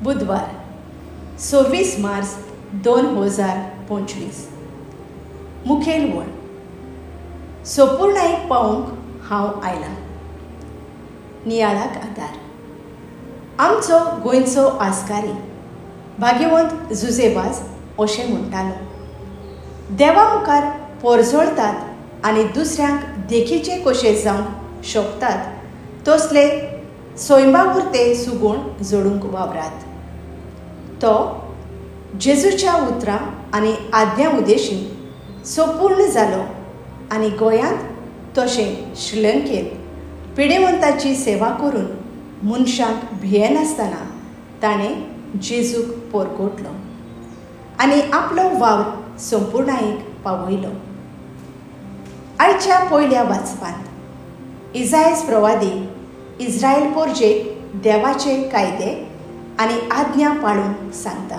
बुधवार 26 मार्च 2025. मुखेल वळ सोपूर्णायक पावोवंक हांव आयलां. नियाळाक आदार. आमचो गोंयचो आस्कारी भाग्यवंत जुजेवाज अशें म्हणटालो, देवा मुखार पोरजोळतात आनी दुसऱ्यांक देखीचे कशे जावंक शकतात तसले सैंबा उरते सुगूण जोडूंक वावरात. तो जेजूच्या उतरां आनी आज्ञा उदेशी संपूर्ण जालो आनी गोंयांत तशें श्रीलंकेंत पिडेवंताची सेवा करून मनशांक भियेनासतना ताणें जेजूक पोरकोटलो आनी आपलो वावर संपुर्णायेक पावयलो. आयच्या पयल्या वाचपांत इजायस प्रवादी इस्रायल पोरजेक देवाचे कायदे आनी आज्ञा पाळूंक सांगता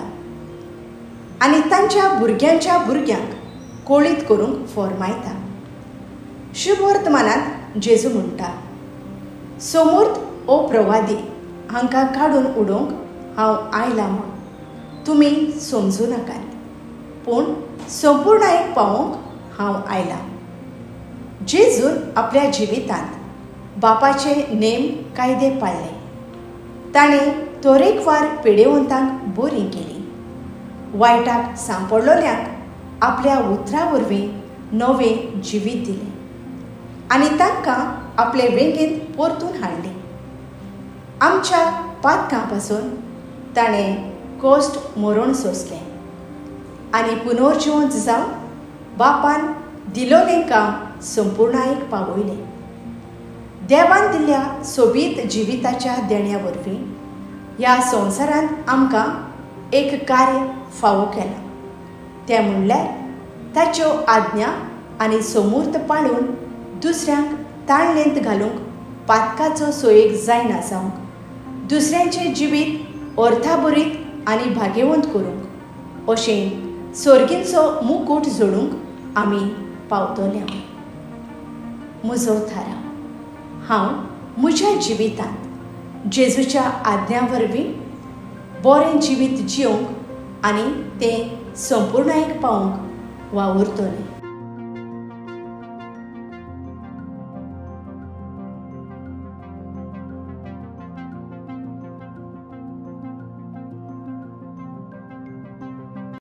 आनी तांच्या भुरग्यांच्या भुरग्यांक कोळीत करूंक फॉर्मायता. शुभवर्तमानांत जेजू म्हणटा, सोमूर्त ओ प्रवादी हांकां काडून उडोवंक हांव आयलां म्हूण तुमी समजूं नाकात, पूण संपुर्णायेक पावोवंक हांव आयलां. जेजून आपल्या जिवितांत बापाचे नेम कायदे पाळ्ळे. ताणें तरेकवार पिडेवंतांक बरीं केलीं, वायटाक सांपडलोल्यांक आपल्या उतरां वरवीं नवें जिवीत दिलें आनी तांकां आपले वेंगेंत परतून हाडलीं. आमच्या पातकां पासून ताणें कश्ट मरण सोंसलें आनी पुनर्जिवंत जावन बापान दिलोलें काम संपुर्णायेक पावयलें. देवान दिल्ल्या सोबीत जिविताच्या देण्या वरवीं ह्या संवसारांत आमकां एक कार्य फावो केलां, तें म्हणल्यार ताच्यो आज्ञा आनी सोमूर्त पाळून दुसऱ्यांक ताळणेंत घालूंक पातकाचो सोयेक जायना जावंक, दुसऱ्यांचें जिवीत अर्थाभरीत आनी भाग्यवंत करूंक अशें सोर्गींचो मुकूट जोडूंक आमी पावतले. म्हजो थाराव, हांव म्हज्या जिवितांत जेजूच्या आज्ञा वरवीं बरें जिवीत जिवंक आनी तें संपुर्णायेक पावोवंक वावुरतलें.